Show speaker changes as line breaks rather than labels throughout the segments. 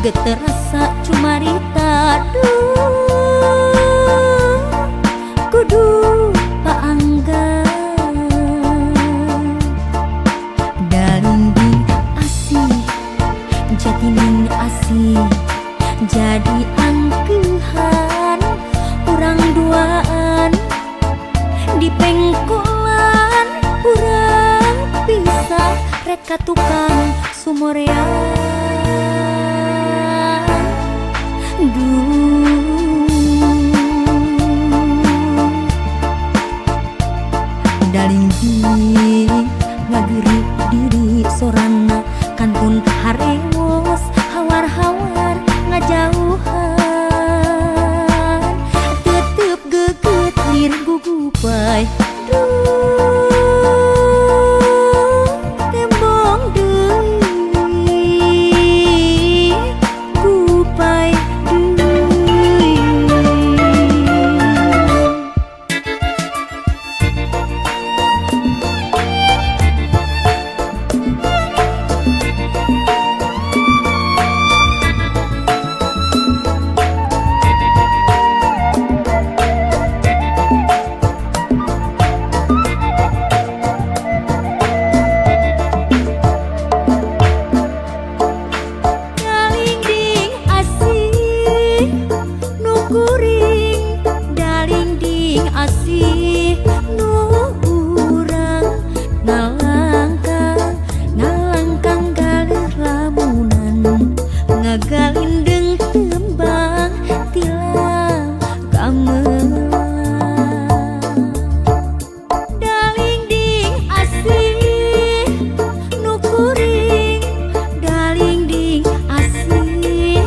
Geterasa cumarita duh kudu paangga. Dalinding asih jatining asih jadi angkehan urang duaan di pengkolan urang pisah rek ka tukang sumorean. Duh dalinding ngageureup diri sorana kantun harewos hawar-hawar ngajauhan tetep geget lir gugupai duh tembong deui gupai deui. Dalinding asih nu kuring, dalinding asih nu urang ngalangkang ngalangkang galeuh lamunan ngagalindeng tembang tilang gamelan. Dalinding asih nu kuring, dalinding asih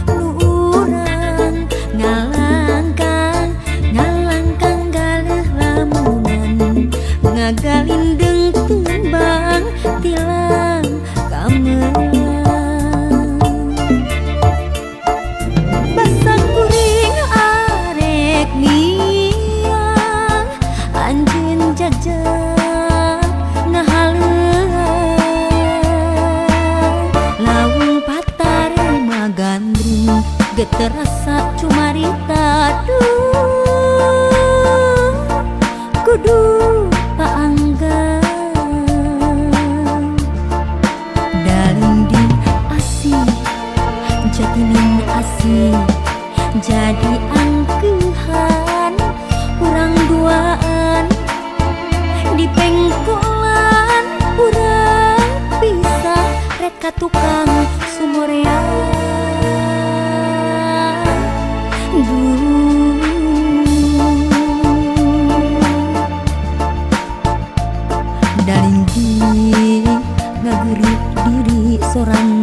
nu urang ngalangkang ngalangkang galeuh lamunan ngagalindeng tembang tilang gamelan. Basa kuring arek miang anjeun jajak ngahaleuan lawung patarema gandrung geterasa cumarita duh kudu paangga. Dalinding asih jatining asih jadi angkehan urang duaan di pengkolan urang pisah rek ka tukang sumorean. Duh dalinding ngageureup diri sorana.